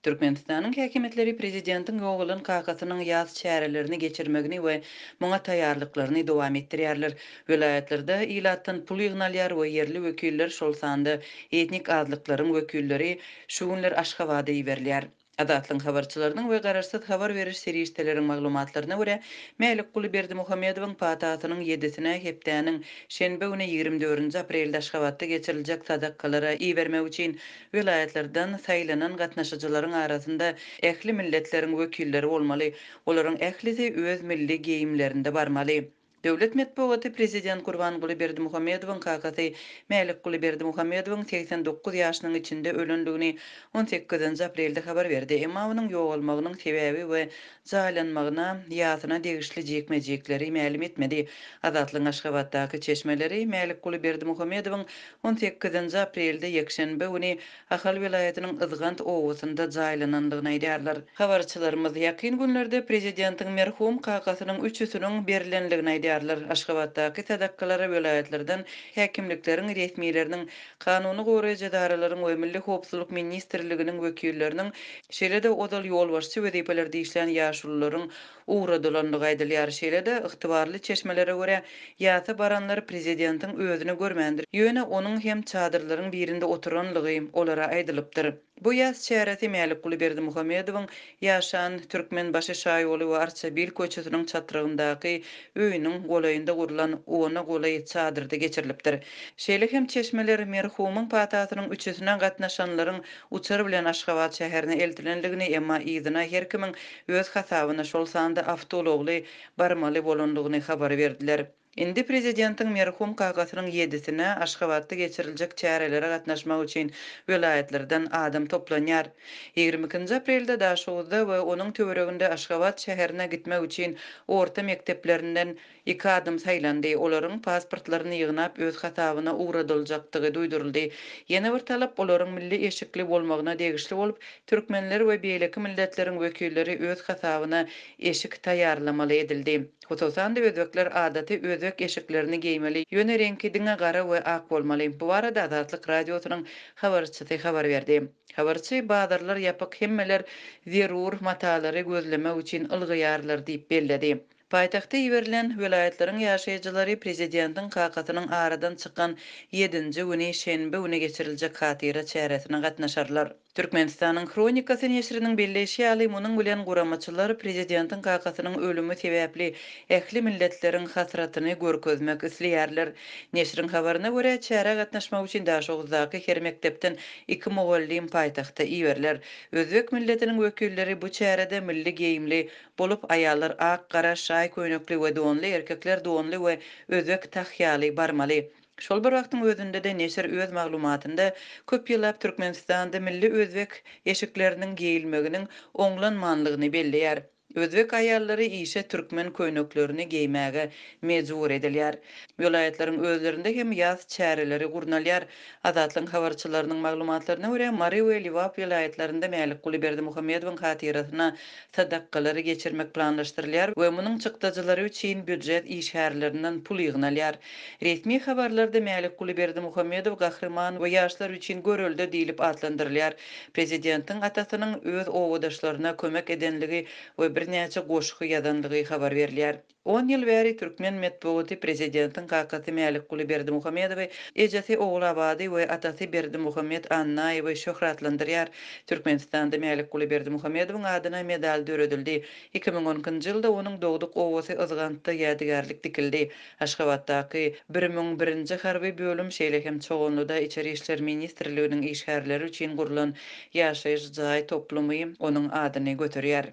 Türkmenistanyň häkimiýetleri prezidentiň ýogalan kakasynyň ýas çärelerini geçirmegini we muňa taýýarlyklaryny dowam etdirýärler. Welaýatlarda ilatdan pul ýygnalýar we ýerli wekiller, şol sanda etnik azlyklaryň wekilleri şu günler Aşgabada iberilýär. Azatlygyň habarçylarynyň we garaşsyz habar beriş serişdeleriň maglumatlaryna görä, Mälikguly Berdimuhamedowyň patasynyň ýedisine hepdäniň şenbe güni 24-nji aprelde Aşgabatda geçiriljek sadakalara ibermek üçin welaýatlardan saýlanan gatnaşyjylaryň arasynda ähli milletleriň wekilleri bolmaly, olaryň ählisi öz milli geýimlerinde barmaly. Döwlet metbugaty prezident Gurbanguly Berdimuhamedowyň kakasy Mälikguly Berdimuhamedowyň 89 ýaşynyň içinde ölendigini on sekizinji aprelde habar berdi. Emma onuň ýogalmagynyň sebäbi we jaýlanmagyna, ýasyna degişli jikme-jikleri mälim etmedi. Azatlygyň Aşgabatdaky çeşmeleri Mälikguly Berdimuhamedowyň on sekizinji aprelde, ýekşenbe güni Ahal welaýatynyň Yzgant obasynda jaýlanandygyny aýdýarlar. Habarçylarymyz ýakyn günlerde prezidentiň merhum kakasynyň üçüsiniň berlendigini aýdýarlar. Aşgabatdaky sadakalara welaýatlardan häkimlikleriň resmileriniň, kanuny goraýjy edaralaryň we Milli howpsuzlyk ministrliginiň wekilleriniň, şeýle-de ozal ýolbaşçy wezipelerde işlän ýaşulularyň ugradylandygy aýdylýar. Şeýle-de, ygtybarly çeşmelere görä, ýasa baranlar prezidentiň özüni görmändir, ýöne onuň hem çadyrlaryň birinde oturanlygy olara aýdylypdyr. Bu ýas çäresi Mälikguly Berdimuhamedowyň ýaşan Türkmenbaşy şaýoly we Arçabil köçesiniň çatrygyndaky öýüniň golaýynda gurlan ona golaý çadyrda geçirilipdir. Şeýle hem çeşmeler merhumyň patasynyň üçüsine gatnaşanlaryň uçar bilen Aşgabat şäherine eltilendigini, emma yzyna her kimiň öz hasabyna, şol sanda awtoulagly barmaly bolandygyny habar berdiler. Indi prezidentiň merhum kakasynyň ýedisine Aşgabatda geçiriljek çärelere gatnaşmak üçin welaýatlardan adam toplanýar. 22-nji aprelde Daşoguzda we onuň töwereginde Aşgabat şäherine gitmek üçin orta mekdeplerinden Iki adam saýlandy, olaryň pasportlaryny ýygnap öz hasabyna ugradyljakdygy duýduryldy. Ýene bir talap olaryň milli eşikli bolmagyna degişli bolup, türkmenler we beýleki milletleriň wekilleri öz hasabyna eşik taýýarlamaly edildi. Hususan-da özbekler adaty özbek eşiklerini geýmeli, ýöne reňki diňe gara we ak bolmaly. Bu barada Azatlyk Radiosynyň habarçysy habar berdi. Habarçy bazarlar ýapyk hemmeler zerur matalary gözlemek üçin ylgaýarlar diýip belledi. Paýtagta iberilen welaýatlaryň ýaşaýjylary prezidentiň kakasynyň aradan çykan ýedinji güni şenbe güni geçiriljek hatyra çäresine gatnaşarlar. Türkmenistanyň Hronikasy neşiriniň belleýşi ýaly, munuň bilen guramaçylar prezidentiň kakasynyň ölümi sebäpli ähli milletleriň hasratyny görkezmek isleýärler. Neşiriň habaryna görä, çärä gatnaşmak üçin Daşoguzdaky her mekdepden iki mugallym paýtagta iberiler. Özbek milletiniň wekilleri bu çärede milli geýimli Bolup, aýallar ak, gara, şaý köýnekli we donly, erkekler donly we özbek tahýaly barmaly. Şol bir wagtyň özünde-de neşir öz maglumatynda köp ýyllap Türkmenistanda milli özbek eşikleriniň geýilmeginiň oňlanmanlygyny belleýär. Özbek aýallary işe türkmen köýneklerini geýmäge mejbur edilýär. Welaýatlaryň özlerinde hem ýas çäreleri gurnalýar. Azatlygyň habarçylarynyň maglumatlaryna görä, Mary we Lebap welaýatlarynda Mälikguly Berdimuhamedowyň hatyrasyna sadakalary geçirmek planlaşdyrylýar we munuň çykdajylary üçin býujet işgärlerinden pul ýygnalýar. Resmi habarlarda Mälikguly Berdimuhamedow gahryman we ýaşlar üçin görelde diýlip atlandyrylýar. Prezidentiň atasynyň öz obadaşlaryna kömek edenligi we birnäçe goşgy ýazanlygy habar berilýär. On ýyl bäri türkmen metbugaty prezidentiň kakasy Mälikguly Berdimuhamedowy, ejesi Ogulabady we atasy Berdimuhamet Annaýewi şöhratlandyrýar. Türkmenistanda Mälikguly Berdimuhamedowyň adyna medal döredildi. 2012-nji ýylda onuň dogduk obasy Yzgantda ýadygärlik dikildi. Aşgabatdaky 1001-nji harby bölüm, şeýle hem Çoganlyda Içeri işler ministrliginiň işgärleri üçin gurlan ýaşaýyş jaý toplumy onuň adyny göterýär.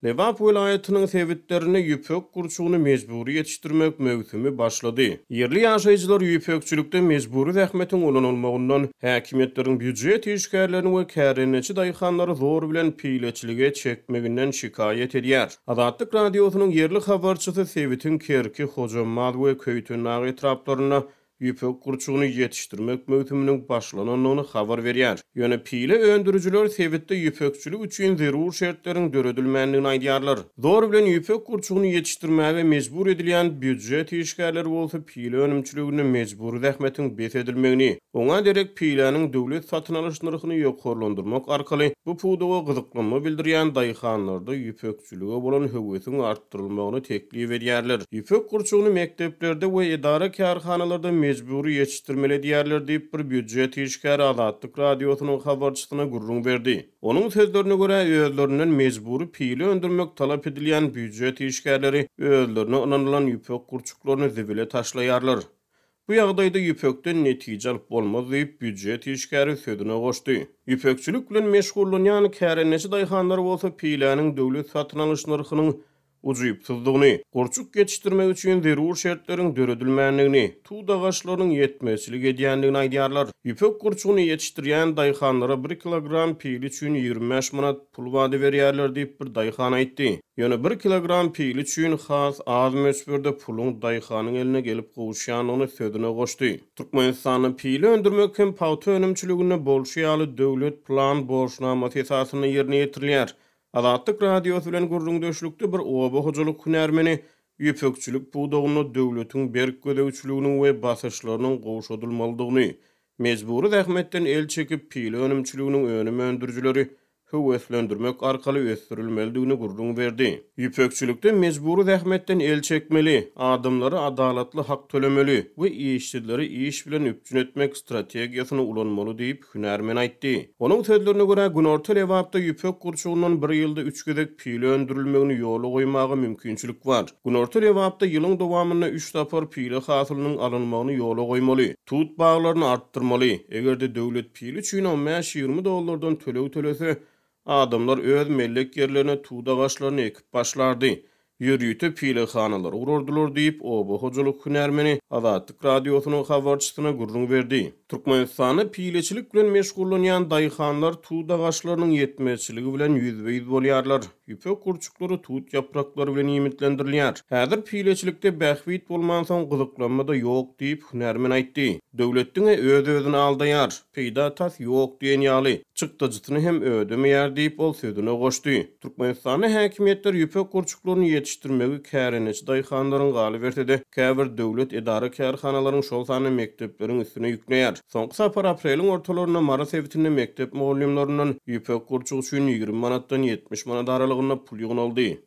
Lebap welaýatynyň sebitlerinde ýüpek gurçugyny mejbury ýetişdirmek möwsümi başlady. Ýerli ýaşaýjylar ýüpekçilikde mejbury zähmetiň ulanylmagyndan, häkimiýetleriň býujet işgärlerini we kärendeçi daýhanlary zor bilen pileçilige çekmeginden şikaýat edýär. Azatlyk Radiosynyň ýerli habarçysy sebitiň Kerki, Hojambaz we Köýtendag etraplarynda. Ýüpek gurçugyny ýetişdirmek möwsüminiň başlanandygyny habar berýär. Ýöne pile öndürijiler sebitde ýüpekçilik üçin zerur şertleriň döredilmändigini aýdýarlar. Zor bilen ýüpek gurçugyny ýetişdirmäge mejbur edilýän býujet işgärleri bolsa pile önümçiliginde mejbury zähmetiň bes edilmegini, oňa derek piläniň döwlet satyn alyş nyrhyny ýokarlandyrmak arkaly bu pudaga gyzyklanma bildirýän daýhanlarda ýüpekçilige bolan höwesiň artdyrylmagyny teklip edýärler. Ýüpek gurçugyny mekdeplerde we edara-kärhanalarda mejbury ýetişdirmeli edýärler diýip, bir býujet işgäri Azatlyk Radiosynyň habarçysyna gürrüň berdi. Onuň sözlerine görä, özlerinden mejbury pile öndürmek talap edilýän býujet işgärleri özlerine ynanylan ýüpek gurçuklaryny zibile taşlaýarlar. Bu ýagdaýda ýüpekden netije alyp bolmaz diýip, býujet işgäri sözüne goşdy. Ýüpekçilik bilen meşgullanýan kärendeçi daýhanlar bolsa piläniň döwlet satyn alyş nyrhynyň ujypsyzdygyny, gurçuk ýetişdirmek üçin zerur şertleriň döredilmändigini, tut agaçlarynyň ýetmezçilik edýändigini aýdýarlar. Ýüpek gurçugyny ýetişdirýän daýhanlara bir kilogram pile üçin 25 manat pul wada berýärler diýip, bir daýhan aýtdy. Ýöne bir kilogram pile üçin has az möçberde puluň daýhanyň eline gelip gowuşýandygyny sözüne goşdy. Türkmenistanda pile öndürmek hem pagta önümçiliginde bolşy ýaly döwlet plan borçnamasy esasynda ýerine ýetirilýär. Azatlyk Radiosy bilen gürrüňdeşlikde bir oba hojalyk hünärmeni ýüpekçilik pudagynda döwletiň berk gözegçiliginiň we basyşlarynyň gowşadylmalydygyny, Mejbury zähmetden el çekip, pile önümçiliginiň önüm öndürijileri höweslendirmek arkaly ösdürilmelidigini gürrüň berdi. Ýüpekçilikde mejbury zähmetden el çekmeli, adamlara adalatly hak tölemeli we işsizleri iş bilen üpjün etmek strategiýasyny ulanmaly diýip, hünärmen aýtdy. Onuň sözlerine görä, günorta Lebapda ýüpek gurçugyndan bir ýylda üç gezek pile öndürilmegini ýola goýmaga mümkinçilik bar. Günorta Lebapda ýylyň dowamynda üç sapar pile hasylynyň alynmagyny ýola goýmaly. Tut baglaryny artdyrmaly. Eger-de döwlet pil üçin on bäş-ýigrimi dollardan töleg tölese, adamlar öz mellek ýerlerine tut agaçlaryny ekip başlardy. Ýörite pilehanalary gurardylar diýip, oba hojalyk hünärmeni Azatlyk Radiosynyň habarçysyna gürrüň berdi. Türkmenistanda pileçilik bilen meşgullanýan daýhanlar tut agaçlarynyň ýetmezçiligi bilen ýüzbe-ýüz bolýarlar. Ýüpek gurçuklary tut ýapraklary bilen iýmitlendirilýär. Häzir pileçilikde bähbit bolmansoň gyzyklanma-da ýok diýip, hünärmen aýtdy. Döwlet diňe öz-özüni aldaýar. Peýda tas ýok diýen ýaly. Çykdajysyny hem ödemeýär diýip, ol sözüne goşdy. Türkmenistanda häkimiýetler ýüpek gurçuklaryny ýetişdirmegi kärendeçi daýhanlaryň, galyberse-de, käbir döwlet edara-kärhanalaryň, şol sanda mekdepleriň üstüne ýükleýär. Soňky sapar apreliň ortalarynda Mary sebitinde mekdep mugallymlaryndan ýüpek gurçugy üçin 20 manatdan 70 manat aralygynda pul ýygnaldy.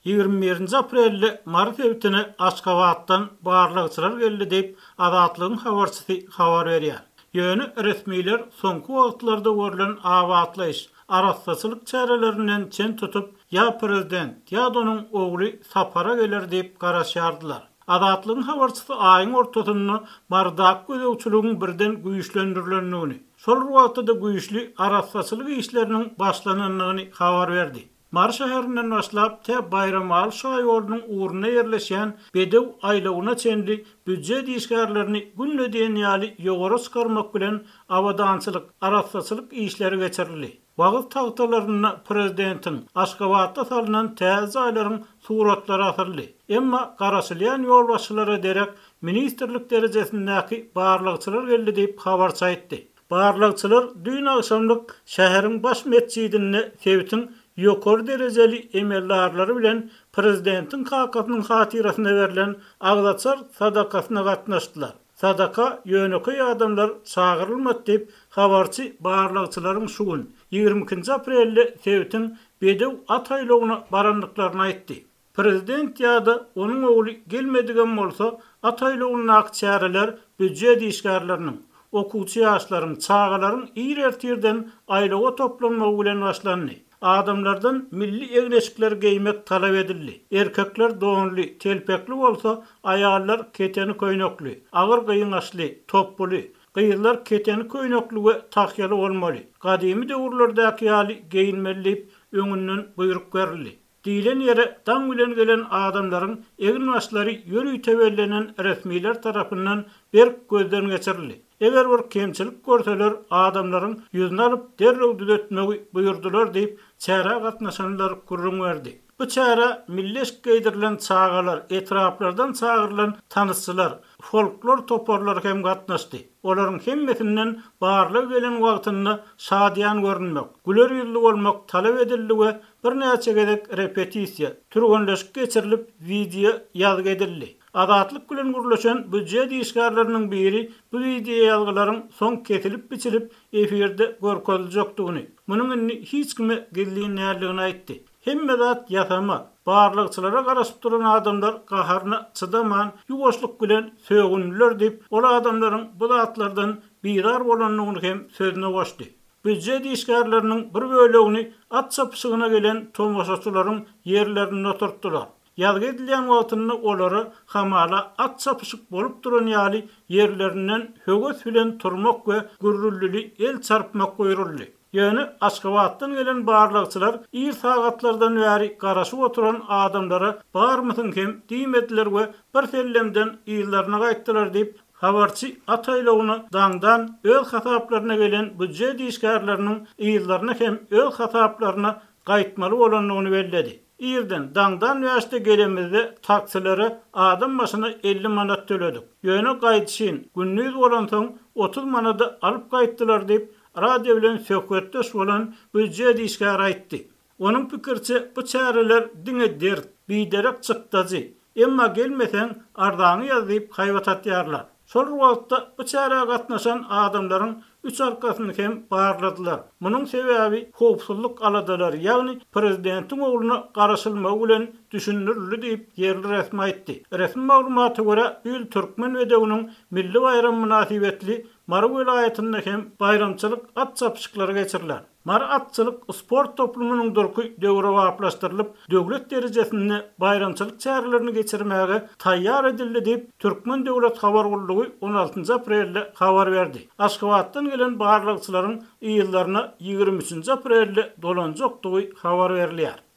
21-nji aprelde Mary sebitine Aşgabatdan barlagçylar geldi diýip, Azatlygyň habarçysy habar berýär. Ýöne resmiler soňky wagtlarda görlen abatlaýyş, arassaçylyk çärelerinden çen tutup, ýa prezident, ýa-da onuň ogly sapara geler diýip garaşýardylar. Azatlygyň habarçysy aýyň ortasynda Marydaky gözegçiligiň birden güýçlendirilendigini, şol bir wagtda-da güýçli arassaçylyk işleriniň başlanandygyny habar berdi. Mary şäherinden başlap, tä Baýramaly şaýolunyň ugrunda ýerleşýän Bedew aýlawyna çenli býujet işgärlerini günde diýen ýaly ýowara çykarmak bilen abadançylyk, arassaçylyk işleri geçirildi. Wagyz tagtalarynda prezidentiň, Aşgabatda salnan täze jaýlaryň suratlary asyldy. Emma garaşylýan ýolbaşçylara derek ministrlik derejesindäki barlagçylar geldi diýip, habarçy aýtdy. Barlagçylar düýn agşamlyk şäheriň baş metjidinde sebitiň ýokary derejeli emeldarlary bilen prezidentiň kakasynyň hatyrasyna berlen agzaçar sadakasyna gatnaşdylar. Sadaka ýönekeý adamlar çagyrylmady diýip, habarçy barlagçylaryň şu gün, 22-nji aprelde sebitiň Bedew at aýlawyna barandyklaryny aýtdy. Prezident ýa-da onuň ogly gelmedigem bolsa, at aýlawyndaky çäreler býujet işgärleriniň, okuwçy ýaşlaryň, çagalaryň ir ertirden aýlawa toplanmagy bilen başlandy. Adamlardan milli egin-eşikleri geýmek talap edildi. Erkekler donly, telpekli bolsa, aýallar keteni köýnekli, agyr gyňaçly, topbuly, gyzlar keteni köýnekli we tahýaly bolmaly, gadymy döwürlerdäki ýaly geýinmeli diýip, öňünden buýruk berildi. Diýlen ýere daň bilen gelen adamlaryň egin-başlary ýörite bellenen resmiler tarapyndan berk gözden geçirildi. Eger bir kemçilik görseler, adamlaryň ýüzüni alyp, derrew düzetmegi buýurdylar diýip, çärä gatnaşanlar gürrüň berdi. Bu çärä milli eşik geýdirilen çagalar, etraplardan çagyrylan tanysçylar, folklor toparlary hem gatnaşdy. Olaryň hemmesinden barlag gelen wagtynda şadyýan görünmek, güler ýüzli bolmak talap edildi we birnäçe gezek repetisiýa, türgenleşik geçirilip, wideo ýazgy edildi. Azatlyk bilen gürleşen býujet işgärleriniň biri bu wideoýazgylaryň soň kesilip-biçilip efirde görkeziljekdigini, munuň indi hiç kime gizlin däldigini aýtdy. Hemme zat ýasama, barlagçylara garaşyp duran adamlar gaharyna çydaman, ýuwaşlyk bilen sögündiler diýip, ol adamlaryň bu zatlardan bizar bolandygyny hem sözüne goşdy. Býujet işgärleriniň bir bölegini at çapyşygyna gelen tomaşaçylaryň ýerlerinde oturtdylar. Ýazgy edilýän wagtynda olara hamala at çapyşyk bolup duran ýaly ýerlerinden höwes bilen turmak we gürrüldili el çarpmak buýruldy. Ýöne Aşgabatdan gelen barlagçylar ir sagatlardan bäri garaşyp oturan adamlara barmysyň hem diýmediler we bir sellemden yzlaryna gaýtdylar diýip, habarçy at aýlawyna daňdan öz hasaplaryna gelen býujet işgärleriniň yzlaryna hem öz hasaplaryna gaýtmaly bolandygyny belledi. Irden, daňdan bäşde gelemizde taksilere adam başyna 50 manat töledik. Ýöne gaýdyşyn, gündiz bolansoň 30 manada alyp gaýtdylar diýip, radio bilen söhbetdeş bolan býujet işgäri aýtdy. Onuň pikiriçe, bu çäreler diňe dert, biderek çykdajy. Emma gelmeseň, arzaňy ýaz diýip haýbat atýarlar. Şol bir wagtda bu çärä gatnaşan adamlaryň üç arkasyny hem barladylar. Munuň sebäbi howpsuzlyk aladalary, ýagny prezidentiň ogluna garaşylmagy bilen düşündirildi diýip, ýerli resmi aýtdy. Resmi maglumata görä, bu ýyl Türkmen bedewiniň milli baýramy mynasybetli Mary welaýatynda hem baýramçylyk at çapyşyklary geçiriler. Mary atçylyk sport toplumynyň durky döwrebaplaşdyrylyp, döwlet derejesinde baýramçylyk çärelerini geçirmäge taýýar edildi diýip, Türkmen döwlet habar gullugy on altynjy aprelde habar berdi. Aşgabatdan gelen barlagçylaryň yzlaryna 23 nji aprelde dolanjakdygy habar berilýär.